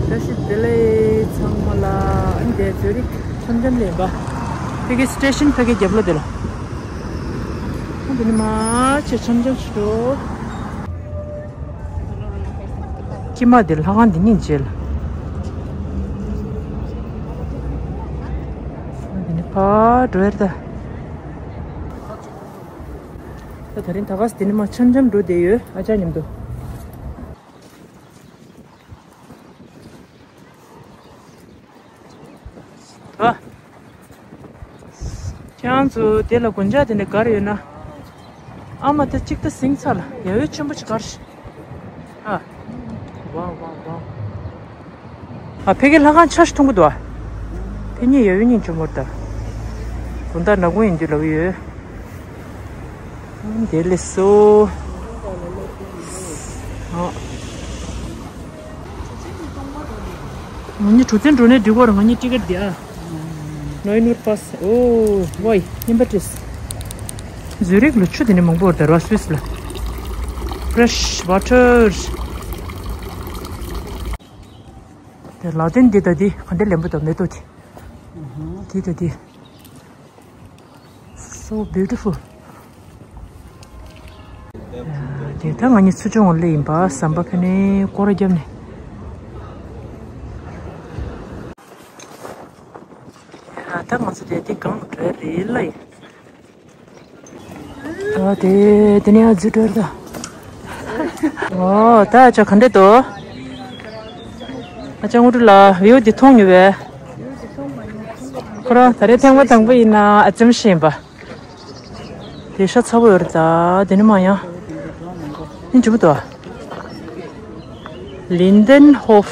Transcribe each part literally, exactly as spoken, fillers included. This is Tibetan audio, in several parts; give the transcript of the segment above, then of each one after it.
བཀྲ་ཤིས་བདེ་ལེགས་ཚང་མ་ལ། ཨ་ནི་དེ་ཛུ་རིག་འཆམ་འཆམ་ལེན་པ། ཕ་གི་སི་ཊེ་ཤན་ཕ་གི་རྒྱབ་ལོགས་དེ་ལ། ཨ་འདི་ནི་མ་ཆེ་འཆམ་འཆམ་ཞིག་འགྲོ། ཁྱི་མ་དེ་ལྷ་ཁང་འདི་གཉིས་མཇལ། ཨ་འདི་ནི་ཕར་འགྲོ་ཡར་ད། ད་དེ་རིང་ད་ག་སེ་དེ་ནི་མ་འཆམ་འཆམ་འགྲོ་བསྡད་ཡོད། ཨ་ཅག་མཉམ་དུ། ཨ། ཁྱེད་རང་ཚོ་དེ་ལ་དགོན་ཆ་དེ་འདྲ་ག་རེ་ཡོད་ན། ཨ་མ་ད་གཅིག་ད་ཟིང་ཚར་ལ་ཡ་ཡོད་ཆེན་པོ་ཅིག་གར་ཤི། ཨ། ཝའོ་ཝའོ་ཝའོ། ཨ་ཕ་གི་ལྷ་ཁང་ཆ་ཞིག་མཐོང་གི་འདུག་ཨ། ཕ་གི་ཡ་ཡོད་གཉིས་ཆེན་པོ་ད། དགོང་དག་ནག་ཁུང་ཡིན་དུས་ལབ་ཀྱི་ཡོད། དེ་ལས་སོ། ཨ། ང་གཉིས་གྲུ་ཚན་འགྲོ་ནས་འགྲིག་གོ་ར། ང་གཉིས་ཊི་ཀེ་ཊི་དེ་ཨ། ནོའི་ནུར་པཱས། ཨོ་ཝའི་ཉིན་པ་ཏིས། ཛུ་རིག་ལ་ཆུ་དེ་ནས་མང་པོ་རེད་ར། སུད་སི་ལ་ཕེ་རེ་ཤི་ཝ་ཊར། དེ་ལ་དན་འདི་ད་འདི་ག་འདྲ་ལེན་པོ་ད་མེ་ཏོག་དེ། འདི་ད་འདི། So beautiful. དེ་ད་ང་གཉིས་ཚུར་ཕྱོགས་ལ་སླེབས་ཡིན་པ། ཟམ་པ་ཕེ་ནས་སྐོར་ར་བརྒྱབ་ནས། ད་ང་ཚོ་དེ་དེ་གང་འགྲོ་རེད་ལ་ཡིན། ད་དེ་དེ་ནས་ཡར་འཛུལ་འགྲོ་རེད་ད། ཨོ་ད་ཅག་ག་འདྲ་འདུག་ཨ་ཅག་དངོས་གྲུབ་ལགས་བིའུ་འདི་མཐོང་མྱོང་བས། ཁོ་རང་ད་རེས་ཐེངས་མ་དང་པོ་ཡིན་ན་ཨ་ཙེམ་ཤེས་ཡིན་པ། དེ་ཤ་ཚ་པོ་ཡོད་རེད་ད། དེ་ནི་མ་ཡང་། ནི་འཇུ་མི་འདུག་ལིན་དན་ཧོབ།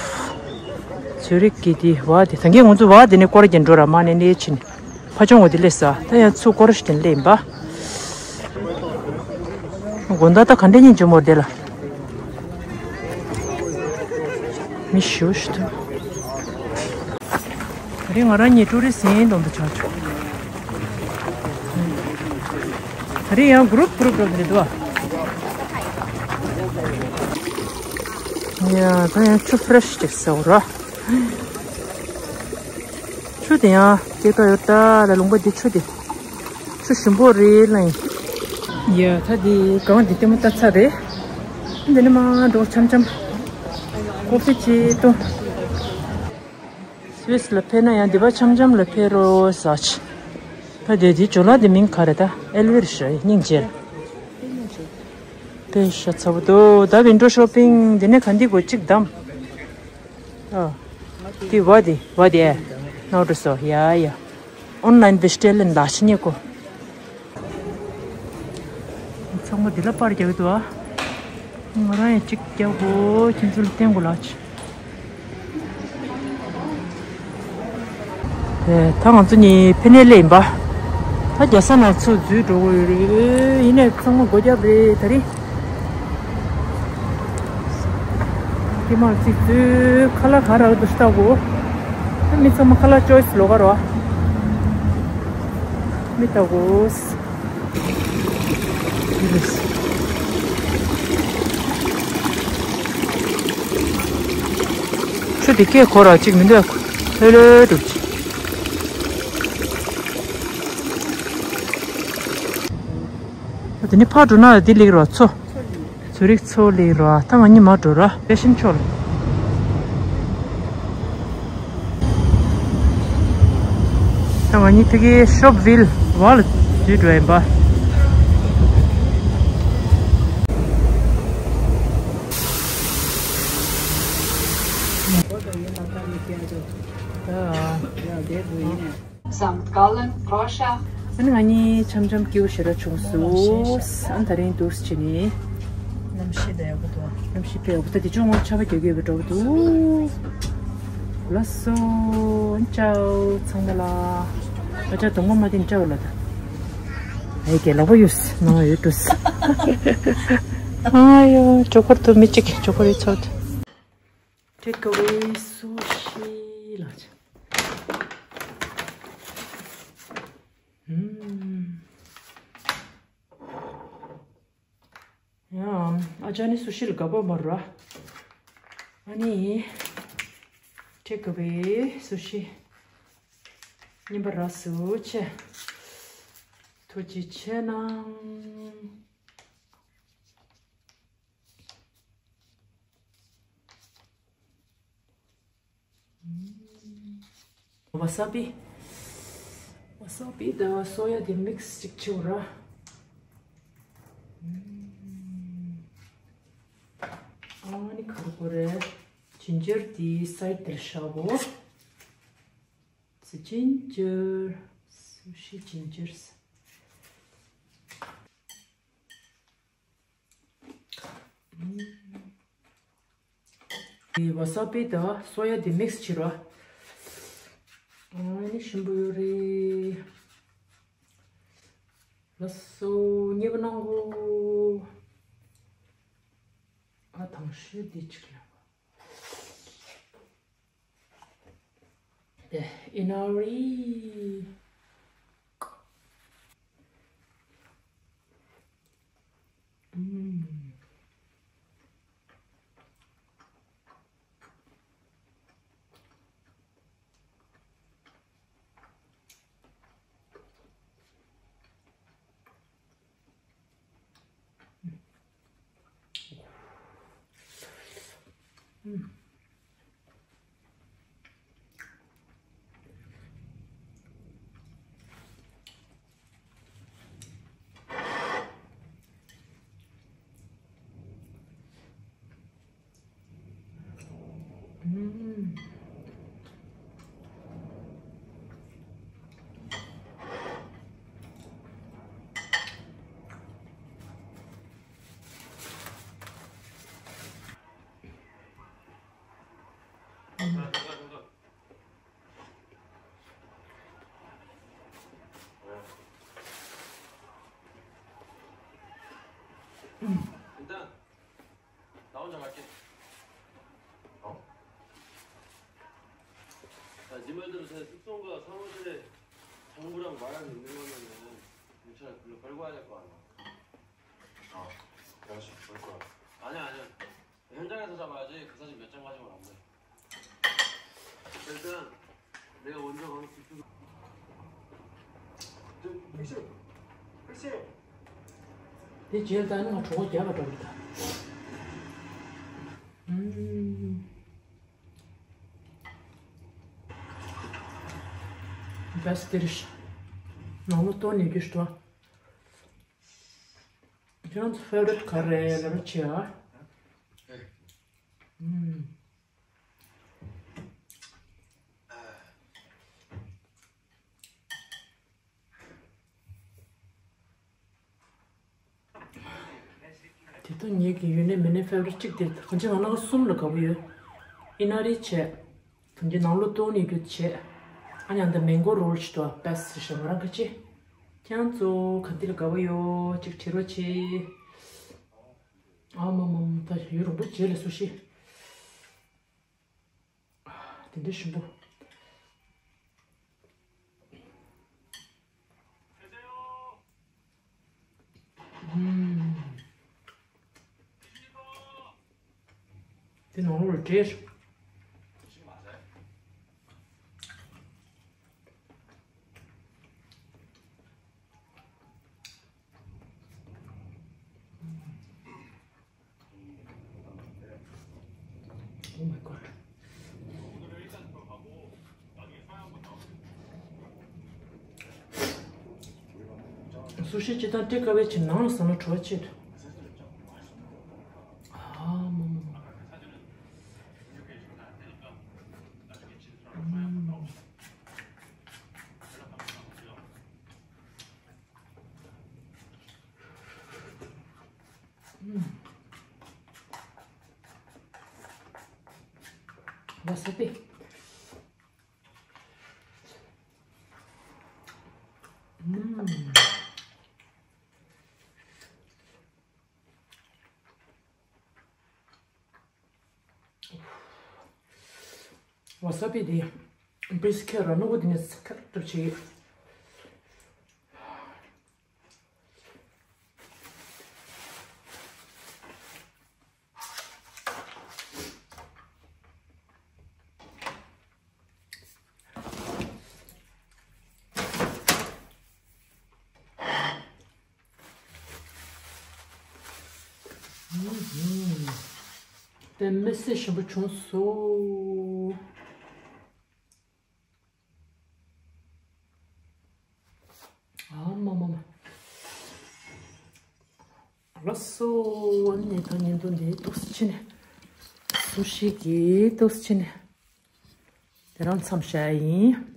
ཛུ་རིག་གི་དེ་བ་དེ་ད་གིན་ང་ཚོ་བ་དེ་ནི་སྐོར་རྒྱག་འགྲོ་ར། མ་ནི་ནི་ཕྱིན། ཕ་ཆུང་བ་དེ་སླེབས་ས། ད་ཡང་ཚུར་སྐོར་ཞིག་དེ་སླེབས་ཡིན་པ། དགོང་དག་ད་ག་འདྲ་ཉིན་འཇུ་མོར་དེ་ལ། མི་ཞུ་ཞུ་ཐུབ། ད་རིང་ང་རང་གཉིས་ཀྲུའུ་རི་སི་ཡིན་མདོག་འདུག་ཆགས་བྱུང་། ད་རིང་ཡང་གུ་རུབ་གུ་རུབ་འགྲོ་གི་འདུག་ཨ། ཡ་ད་ཡང་ཆུ་ཕེ་རེ་ཤི་ཅིག་ཟེར་ར། ཆུ་དེ་ཡང་སྐྱེ་ཀ་ཡོད་ད་ལ། ལུང་པ་འདི་ཆུ་དེ། ཆུ་ཞིམ་པོ་རེད་ལ་ཡིན། ཡ་ད་དེ་གང་དེ་ལྟད་མོ་ལྟ་ཚར་རེད། འདི་ནས་མར་འགྲོ། འཆམ་འཆམ་ཀོ་ཕི་ཅིག་འཐུང་། སུད་སི་ལ་ཕེབས་ན་ཡང་འདི་པར་འཆམ་འཆམ་ལ་ཕེབས་རོགས་ཟེར་གྱི། ད་དེ་དེ་ཇོ་ལགས་དེ་མིང་ག་རེད་ད། ཨེལ་བིར་ཞེས་སྙིང་རྗེ། དཔེ་ཤ་ཚ་པོ་འདུག་ད་ཝིན་ཌོ་ཤོ་པིང་འདི་ནས་ག་འདི་དགོས་གཅིག་བདམས། ཨ། དེ་བ་དེ་བ་དེ། ནོ་ཌི་སོ་ཡ་ཡ། ཨོན་ལན་བེ་སི་ཊེལ་ལན་ལ་ཤི་ཉེ་ཀོ། ཚང་མ་འདི་ལ་པར་རྒྱག་གི་འདུག་ཨ། ང་རང་ཡང་གཅིག་རྒྱག་དགོས། ཁྱེད་ཚོ་ལ་བསྟན་དགོས་ལགས། ཨེ། ད་ང་ཚོ་གཉིས་ཕེབས་ནས་སླེབས་ཡིན་པ། ད་རྒྱལ་ས་ནང་ཚུར་འཛུལ་འགྲོ་དགོས་རེད། ཡིན་ནའི་ཚང་མ་སྒོ་རྒྱབ་རེད་ད་རེས། ཀྱེ་མ་ཅིག་འཛུལ། ཁ་ལག་ག་རག་འདུག་ལྟ་དགོས། ད་མི་ཚང་མ་ཁ་ལག་ཅོའི་སི་ལོགས་ཀ་རོ། མི་ལྟ་དགོས། ཆུ་དེ་སྐད་གོ་ར་གཅིག་མི་འདུག་ལྷོད་ལྷོད་འདུག་དེ་ནི་ཕར་འགྲོ་ན་འདི་ལེགས་རོ་མཚོ། ཛུ་རིག་མཚོ་ལེགས་རོ། ད་ང་གཉིས་མར་འགྲོ་ར། ཕེ་ཤིན་ཕྱོགས་ལ། ད་ང་གཉིས་ཕ་གིའི་ཤོབ་ཝིལ་བ་ལ་འཛུལ་འགྲོ་ཡིན་པ། Sankt Gallen, Russia. ཨ་ནི་ང་གཉིས་འཆམ་འཆམ་སྐྱིད་པོ་ཞེ་དྲག་བྱུང་སོང་། ཨ་ནི་ད་རིང་འདུག་སེ་བྱས་ནས། གནམ་གཤིས་ད་ཡག་པོ་འདུག་གནམ་གཤིས་དཔེ་ཡག་པོ་འདུག་ད་དེ་ཅུང་ངོ་ཆར་པ་རྒྱག་གི་ཡོད་པའི་འདྲ་པོ་འདུག་ལགས་སོ། ཅའོ། ཚང་མ་ལ། ཨ་ཅག་གདོང་པ་མ་བསྟན་ཅའོ་ལ་ད། ཨེ་ཀེ་ལག་པ་ཡོད་ནང་ཡོད་འདུག་ཨ་ཡོ་ཇོ་ཁོར་དུ་མི་གཅིག་ཇོ་ཁོར་ཡོད་ཚོད། Take away sushi ལགས། ཧུམ། ཡང་ཨ་ཅག་ནི་སུ་ཤི་ལ་དགའ་པོ་མ་རེད། ཨ་ནི། ཁྲེ་གི་བའི་སུ་ཤི་རྙིང་པ་ར་སུ་ཆེ། ཐུགས་རྗེ་ཆེ་གནང་། ཝ་ས་པི། ཝ་ས་པི་དང་སོ་ཡ་དེ་མིག་སི་ཅིག་བྱེད་ར། ཨ་ནི་ག་རེ་དགོས་རེད། ཇིན་ཇར་དེ་སའིཌ་དེར་བཞག་གོ། ཇིན་ཇར། སུ་ཤི་ཇིན་ཇར། ཝ་ས་པི་དང་སོ་ཡ་དེ་མིག་སི་བྱེད་ར། ཨ་ནི་ཞིམ་པོ་ཡོད་རེད། ལགས་སོ། མཉེས་པོ་གནང་གོ། ཨ་དང་ཤོས་འདི་ཅིག་ལ། ཨེ་ཨི་ན་རི། ཨུམ། 나 혼자 갈게. 어? 야, 네 말대로 제 숙소가 사무실에 전구랑 마약이 있는 거면은 경찰에 불러, 끌고 와야 될 거 아니야. 아, 내가 지금 볼 거야. 아니야, 아니야. 현장에서 잡아야지. 그 사진 몇 장 가지고는 안 돼. 일단 내가 먼저 가서 집중. 저, 혜씨, 혜씨. དེ་རྗེས་ལ་ད་ནི་ང་གྲོད་ཁོག་རྒྱགས་པ་འདྲ་བོ་ད། ཨུམ། བེ་སི་ཊི་ཌི་ཤི། ནང་ལོ་ཏོ་ནི་རྒྱུ་ཤི་ཏོ། ཁྱོད་རང་ཚོ་ཕེ་ཝ་རི་ཊི་ག་རེ་ལབ་ར་ཆེ་ཨ། ཨུམ། དེ་དུས་ངེད་ཀྱི་ཡུན་ནན་མི་སྣའི་ཕེ་ཝ་རི་ཊི་གཅིག་དེ་གང་ཅི་ང་ནང་གསུམ་ལ་དགའ་པོ་ཡོད། ཨི་ན་རི་བྱས། གང་ཅི་ནང་ལོ་ཏོག་ནས་རྒྱུ་བྱས། ཨ་ཉང་འདི་མེང་གོ་རོལ་ཞིག་ཏུ་པེ་སི་ཞེས་ང་རང་ག་ཅི། ཁྱེད་རང་ཚོ་ག་འདི་ལ་དགའ་པོ་ཡོད་ཅིག་བྲིས་རོགས་བྱེད། ཨ་མ་མ་མ་ད་ཡུན་རིང་པོ་རྗེས་ལ་སུ་ཤི། དེ་འདྲ་ཞིམ་པོ། ཨུམ། དེ་ནང་ལོགས་ལ་འདྲེས། Oh my god. སུ་ཤི་ཅི་དང་ཏི་ཀ་བའི་ཆེ་ནང་ལ་ཟ་ན་བྲོ་བ་ཆེ་དུ། ཨ་མ་མ་མ། ཝ་ས་པི། ཝ་ས་པི་དེ་བིས་ཁེ་ར་ནོ་གོ་དེ་ནས་ཁ་ཏུ་ཆེ། དཔེ་མི་སྲིད་ཞིམ་པོ་བྱུང་སོང་། ཨ་མ་མ་མ། ལགས་སོ། ཨ་ནི་ད་ཉིན་ཐོ་འདི་ཏོག་ཙམ་ཕྱིན་ནས། སུ་ཞིག་གིས་ཏོག་ཙམ་ཕྱིན་ནས། དེ་རང་མཚམས་བཞག་ཡིན།